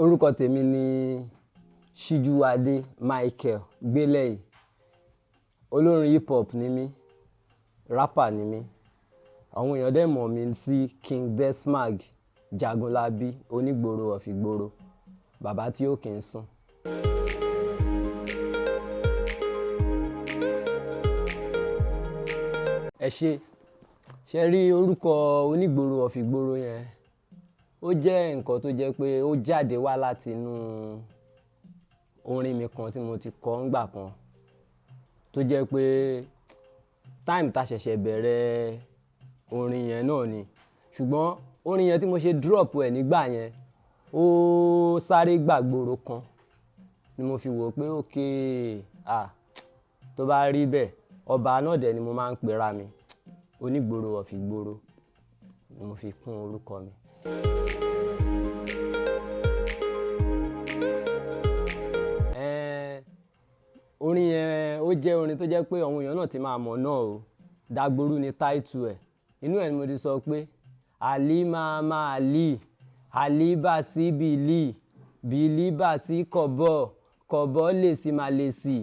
Orúkọ tèmi ni Síjúwadé Michael Gbélẹ́yìí. Olórin hip hop ni mí, rapper ni mí. Àwọn èèyàn dẹ̀ mọ̀ mí sí King Desmag Jagunlabi, onígboro of ìgboro, bàbá tí ó kì í sùn. Ẹ ṣé, ṣe rí orúkọ onígboro of ìgboro yẹn? Ó jẹ́ nǹkan tó jẹ́ pé ó jáde wá láti inú orin mi kan tí mo ti kọ ńgbà kan, tó jẹ́ pé time ta ṣẹ̀ṣẹ̀ bẹ̀rẹ̀ orin yẹn náà ni. Ṣùgbọ́n orin yẹn tí mo ṣe drop ẹ̀ nígbà yẹn, ó sáré gbàgbóró kan ni mo fi wò pé okay, ah, tó bá rí bẹ́ẹ̀, ọba náà dẹ̀ ni mo máa ń pera mi, onígboro of ìgboro ni mo fi kún orúkọ mi. Orin yẹn ó jẹ́ orin tó jẹ́ pé àwọn èèyàn náà ti máa mọ̀ náà o. Dagboru ni title ẹ̀. Inú ẹ̀ ni mo ti sọ pé Ali máa máa lì, Ali bá sí bìlì, bìlì bá sí kọ̀bọ̀, kọ̀bọ̀ lè sí máa lè sí,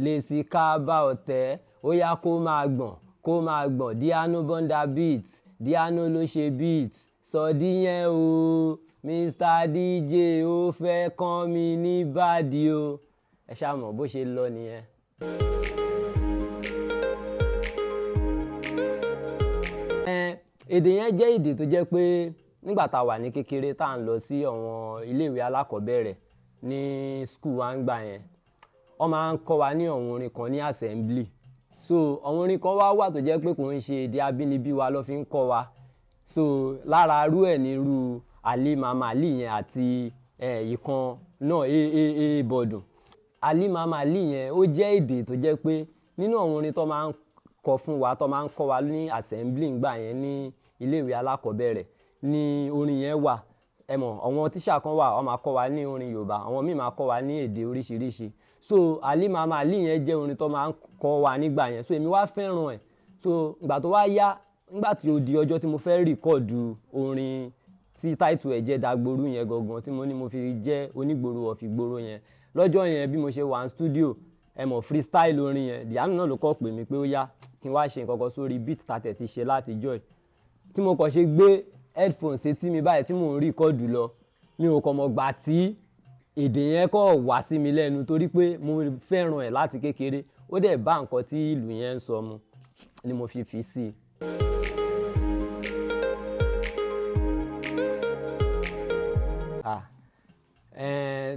lè sí ká bá ọ̀tẹ̀, ó yá kó máa gbọ̀n, kó máa gbọ̀n. Díánú bọ́ńdà beat, Díánú ló ṣe beat, sọdí yẹn o, Mr DJ ó fẹ́ kán mi ní bàdí o. Ẹ ṣá mọ̀ bó ṣe lọ nìyẹn. Èdè yẹn jẹ́ èdè tó jẹ́ pé nígbà tá a wà ní kékeré tá à ń lọ sí àwọn ilé ìwé alákọ̀ọ́bẹ̀rẹ̀ ní school wa ń gbà yẹn, wọ́n máa ń kọ́ wa ní àwọn orin kan ní assembly. So àwọn orin kan wá wà tó jẹ́ pé kò ń ṣe èdè abínibí wa ló fi ń kọ́ wa. So lára irú ẹ̀ ní irú Ali Mama Ali yẹn àti ìkan náà e bọ̀dùn. Ali Mama Ali yẹn ó jẹ́ èdè tó jẹ́ pé nínú àwọn orin tó máa ń kọ fún wa, tó máa ń kọ́ wa ní assembly ńgbà yẹn ní ilé ìwé alákọ̀ọ́bẹ̀rẹ̀ ni orin yẹn wà. Ẹ mọ̀, àwọn tíṣà kan wà, wọ́n máa kọ́ wa ní orin Yorùbá, àwọn míì máa kọ́ wa ní èdè oríṣiríṣi. So Ali Mama Ali yẹn jẹ́ orin tó máa ń kọ́ wa nígbà yẹn. So èmi wá fẹ́ràn ẹ̀. So ìgbà tó wá yá, nígbà tí ó di ọjọ́ tí mo fẹ́ record orin tí title ẹ̀ jẹ́ Dagboru yẹn gangan, tí mo ní mo fi jẹ́ onígboro of ìgboro yẹn. Lọ́jọ́ yẹn bí mo ṣe wà ní studio, ẹ mọ̀ freestyle orin yẹn, Díánú náà ló kọ́ pè mí pé ó yá kí n wá ṣe nǹkan kan sórí beat ta tẹ̀ ti ṣe láti joy. Tí mo kàn ṣe gbé headphone sétí mi báyìí tí mò ń record lọ, mi ò kàn mọ̀ gbà tí èdè yẹn kọ̀ wá sí mi lẹ́nu torí pé mo fẹ́ràn ẹ̀ láti kékeré. Ó dẹ̀ bá nǹkan tí ìlú yẹn ń sọ mu ni mo fi fi sí i.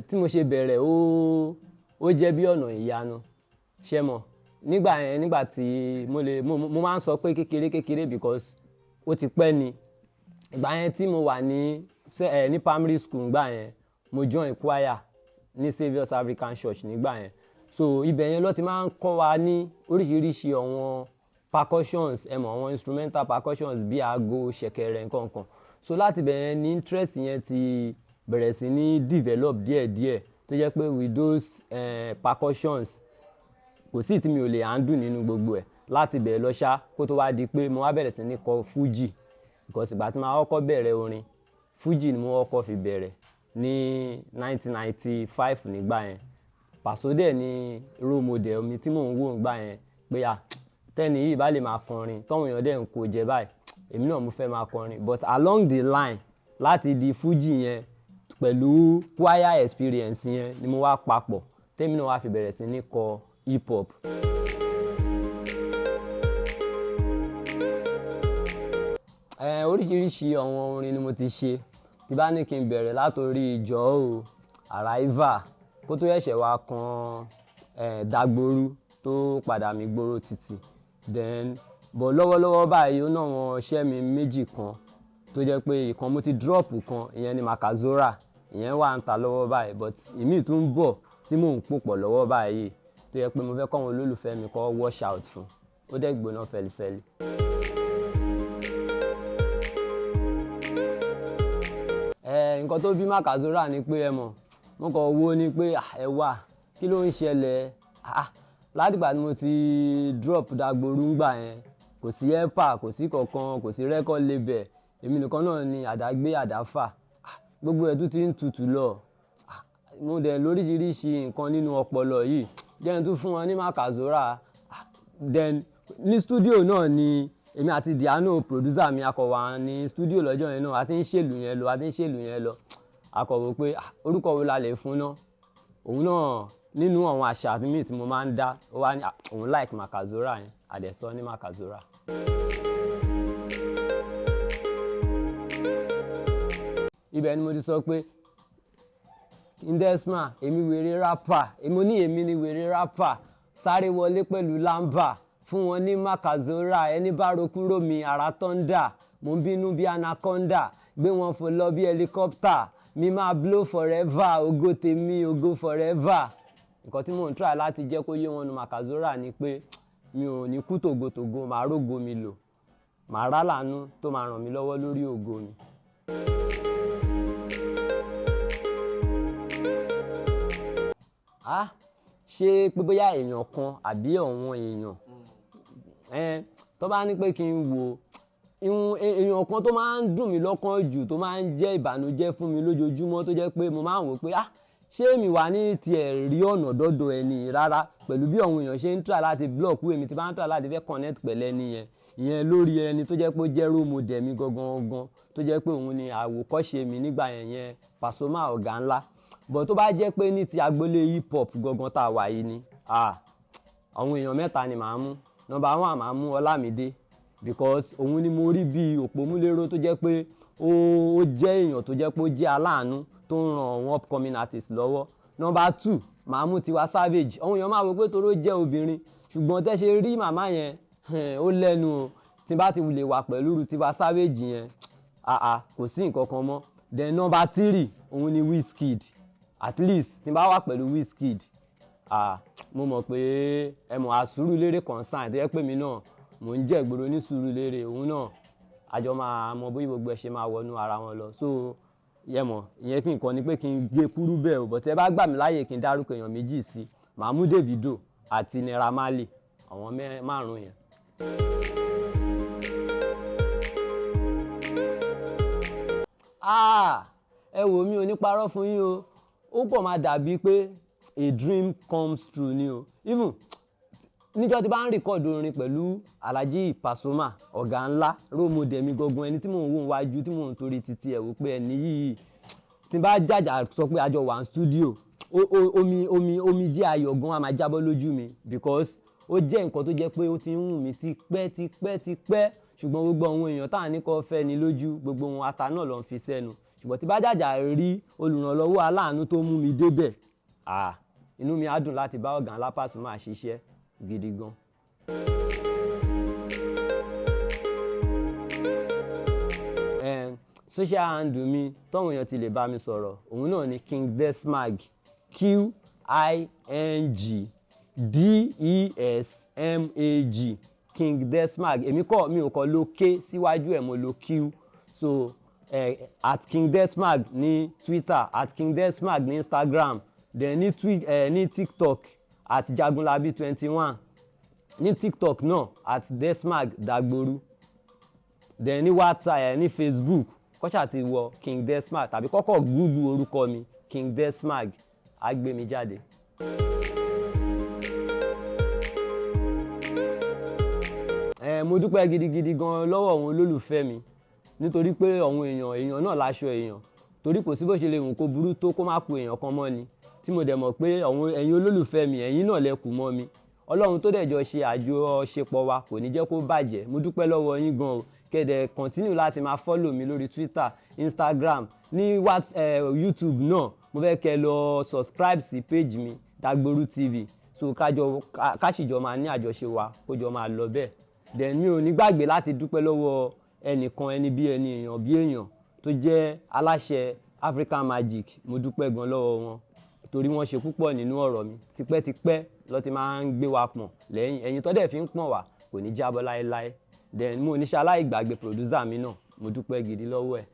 Tí mo ṣe bẹ̀rẹ̀ ó jẹ́ bí ọ̀nà ìyanu. Ṣé mọ̀? Nígbà yẹn, nígbà tí mo lè, mo máa ń sọ pé kékeré kékeré because ó ti pẹ́ ni. Ìgbà yẹn tí mo wà ní ní primary school nígbà yẹn, mo join choir ní Saviour's African Church nígbà yẹn. So ibẹ̀ yẹn ló ti máa ń kọ́ wa ní oríṣiríṣi àwọn percussions, ẹ mọ̀, àwọn instrumental percussions bí aago, ṣẹ̀kẹ̀rẹ̀ nǹkan kan. So láti ibẹ̀ yẹn ni interest yẹn ti bẹ̀rẹ̀ sí ní develop díẹ̀díẹ̀, tó jẹ́ pé with those percussions kò sí tí mi ò lè handle nínú gbogbo ẹ̀. Láti ibẹ̀ lọ ṣá kó tó wá di pé mo wá bẹ̀rẹ̀ sí ní kọ Fuji. Because ìgbà tí màá kọ́kọ́ bẹ̀rẹ̀ orin, Fuji ni mo kọ́kọ́ fi bẹ̀rẹ̀ ní 1995 nígbà yẹn. Paso dẹ̀ ni role model mi tí mò ń wò nígbà yẹn pé à, tẹ́ni yìí bá lè máa kọrin, tọ́wọn èèyàn dẹ̀ ń kó jẹ báyìí, èmi náà mo fẹ́ máa kọrin. But along the line, láti di Fuji yẹn pẹ̀lú choir experience yẹn ni mo wá papọ̀, tẹ́mi náà wá fi bẹ̀rẹ̀ sí ní kọ hip hop. Oríṣiríṣi àwọn orin ni mo ti ṣe. Tí bá ní kí n bẹ̀rẹ̀ látorí Jọ̀ọ́ o, Arrival, kó tó ṣẹ̀ṣẹ̀ wá kan Dagboru tó padà mí gboro títì. Then, but lọ́wọ́lọ́wọ́ báyìí ó ná àwọn iṣẹ́ mi méjì kan tó jẹ́ pé ìkan mo ti drop kan, ìyẹn ni Makazora, ìyẹn wà ń ta lọ́wọ́ báyìí, but ìmí tún ń bọ̀ tí mò ń pòpọ̀ lọ́wọ́ báyìí tó jẹ́ pé mo fẹ́ kọ́ àwọn olólùfẹ́ mi kó watch out fún. Ó dẹ̀ gbóná fẹlifẹli. Nǹkan tó bí Makazora ni pé ẹ mọ̀, mo kàn wò ni pé ẹ wà, kí ló ń ṣẹlẹ̀? Láti ìgbà tí mo ti drop Dagboru ńgbà yẹn, kò sí helper, kò sí kankan, kò sí record label. Èmi nìkan náà ni àdágbé àdáfà. Gbogbo ẹ̀ tún ti ń tutù lọ. Mo dẹ̀ lóríṣiríṣi nǹkan nínú ọpọlọ yìí, jẹ́ n tún fún wọn ní Makazora. Then ní studio náà ni èmi àti Diano, producer mi, akọ̀wà ní studio lọ́jọ́ yẹn náà. A ti ń ṣèlú yẹn lọ, a ti ń ṣèlú yẹn lọ. Akọ̀wé pé, "Ah, orúkọ wo la lè fún ná?" Òun náà, nínú àwọn àṣà míì tí mo máa ń dá, ó wá ní, ah, òun like Makazora yẹn. Àdẹ̀sọ ní Makazora. Ibẹ̀ ni mo ti sọ pé Indesma, èmi wèrè rapper, èmi ní, èmi ni wèrè rapper, sáré wọlé pẹ̀lú lamba, fún wọn ní Makazora. Ẹni bá ro kúrò mi, àrà thunder, mo ń bínú bí anaconda, gbé wọn fò lọ bí helicopter, mi máa blow forever, ògo tèmi, ògo forever. Nǹkan tí mò ń try láti jẹ́ kó yé wọn nu Makazora ni pé mi ò ní kú tògótògó, màá rógo mi lò, màá rá làánú tó máa ràn mí lọ́wọ́ lórí ògo mi. Ah, ṣé pé bóyá èèyàn kan àbí àwọn èèyàn ẹn tó bá ní pé kí n wò ìhun, èèyàn kan tó máa ń dùn mí lọ́kàn jù, tó máa ń jẹ́ ìbànújẹ́ fún mi lójoojúmọ́, tó jẹ́ pé mo máa ń wò pé, ah, ṣé mi wà ní tiẹ̀ rí ọ̀nà dọ́dọ̀ ẹni rárá, pẹ̀lú bí àwọn èèyàn ṣe ń try láti block èmi tí bá ń try láti fẹ́ connect pẹ̀lú ẹni yẹn, ìyẹn lórí ẹni tó jẹ́ pé ó jẹ́ role model mi gangan gangan, tó jẹ́ pé òun ni àwòkọ́ṣe mi nígbà yẹn, yẹn Pasuma, ọ̀gá ńlá. But tó bá jẹ́ pé ní ti agboolé hip hop gangan tá a wà yìí ni, ah, àwọn èèyàn mẹ́ta ni màá mú. Number one, màá mú Ọlámídé, because òun ni mo rí bí òpómúléró, tó jẹ́ pé ó jẹ́ èèyàn tó jẹ́ pé ó jẹ́ aláàánú tó ń ran àwọn upcoming artists lọ́wọ́. Number two, màá mú Tiwa Savage. Àwọn èèyàn máa wò pé toró jẹ́ obìnrin, ṣùgbọ́n tẹ́ ṣe rí màmá yẹn, ó lẹ́nu o. Tí n bá ti lè wà pẹ̀lú Tiwa Savage yẹn, àà, kò sí nǹkan kan mọ́. Then number three, òun ni Wizkid. At least tí n bá wà pẹ̀lú Wizkid, ah, mo mọ̀ pé ẹ mọ̀ àsùúrù concern, tó yẹ pé mi náà mò ń jẹ́ ìgboro ní Sùúrùlérè, òun náà, àjọ máa mọ bóyá gbogbo ẹ ṣe máa wọnú ara wọn lọ. So yẹ mọ̀, ìyẹn kí nǹkan ni pé kí n gé kúrú bẹ́ẹ̀ o. But ẹ bá gbà mí láàyè kí n dárúkọ èèyàn méjì sí, màá mú Davido àti Naira Marley, àwọn márùn-ún yẹn. Ah, ẹ wò mí, ò ní parọ́ fún yín o, ó pọ̀ máa dàbí pé a dream comes true ni o. Even níjọ́ tí bá ń record orin pẹ̀lú Alhaji Pasuma, ọ̀gá ńlá, role model mi gangan, ẹni tí mò ń wò wájú, tí mò ń torí títí ẹ̀ wò pé ẹni yìí, tí n bá jàjà sọ pé a jọ wà ní studio, omi jẹ́ ayọ̀ gan á máa jábọ́ lójú mi, because ó jẹ́ nǹkan tó jẹ́ pé ó ti ń wù mí tipẹ́ tipẹ́ tipẹ́. Ṣùgbọ́n gbogbo àwọn èèyàn tá à ní kọ́ fẹ́ ni lójú, gbogbo wọn, ata náà ló ń fi sẹ́nu. Ṣùgbọ́n tí bá jàjà rí olùrànlọ́wọ́ aláàánú tó mú mi débẹ̀, ah, inú mi á dùn láti bá ọ̀gá ńlá Pasuma ṣiṣẹ́ gidi gan. Social handle mi tọ́wọ́n èèyàn ti lè bá mi sọ̀rọ̀, òun náà ni King Desmag, King Desmag, King Desmag. Èmi kọ́, mi ò kọ́ lo K síwájú ẹ̀, mo lo Q. So @KingDesmag ní Twitter, @KingDesmag ní Instagram, then ní TikTok, @Jagunlabi21 ní TikTok náà, @DesmagDagboru. Then ní WhatsApp ní Facebook, kọ́ṣà ti wọ King Desmag tàbí kọ́kọ́ Google orúkọ mi, King Desmag, á gbé mi jáde. Mo dúpẹ́ gidigidi gan lọ́wọ́ àwọn olólùfẹ́ mi, nítorí pé àwọn èèyàn, èèyàn náà láṣọ èèyàn, torí kò sí bó ṣe lè wù kó burú tó, kó má ku èèyàn kan mọ́ ni. Tí mo dẹ̀ mọ̀ pé àwọn ẹ̀yin olólùfẹ́ mi, ẹ̀yin náà lẹ kù mọ́ mi. Ọlọ́run tó dẹ̀ jọ ṣe àjọṣepọ̀ wa kò ní jẹ́ kó bàjẹ́. Mo dúpẹ́ lọ́wọ́ yín gan o. Kẹ́dẹ̀ continue láti máa follow mi lórí Twitter, Instagram, ní YouTube náà. Mo fẹ́ kẹ́ lọ subscribe sí page mi, Dagboru TV, so kájọ káṣíjọ máa ní àjọṣe wa, kó jọ máa lọ bẹ́ẹ̀. Then mi ò ní gbàgbé láti dúpẹ́ lọ́wọ́ ẹnìkan, ẹni bí ẹni, èèyàn bí èèyàn, tó jẹ́ aláṣẹ African Magic. Mo dúpẹ́ gan lọ́wọ́ wọn, torí wọ́n ṣe púpọ̀ nínú ọ̀rọ̀ mi. Tipẹ́tipẹ́ ló ti máa ń gbé wa pọ̀n lẹ́yìn, ẹ̀yìn tó dẹ̀ fi ń pọ̀n wá kò ní jábọ́ láéláé. Then mo ní ṣaláì gbàgbé producer mi náà, mo dúpẹ́ gidi lọ́wọ́ ẹ̀.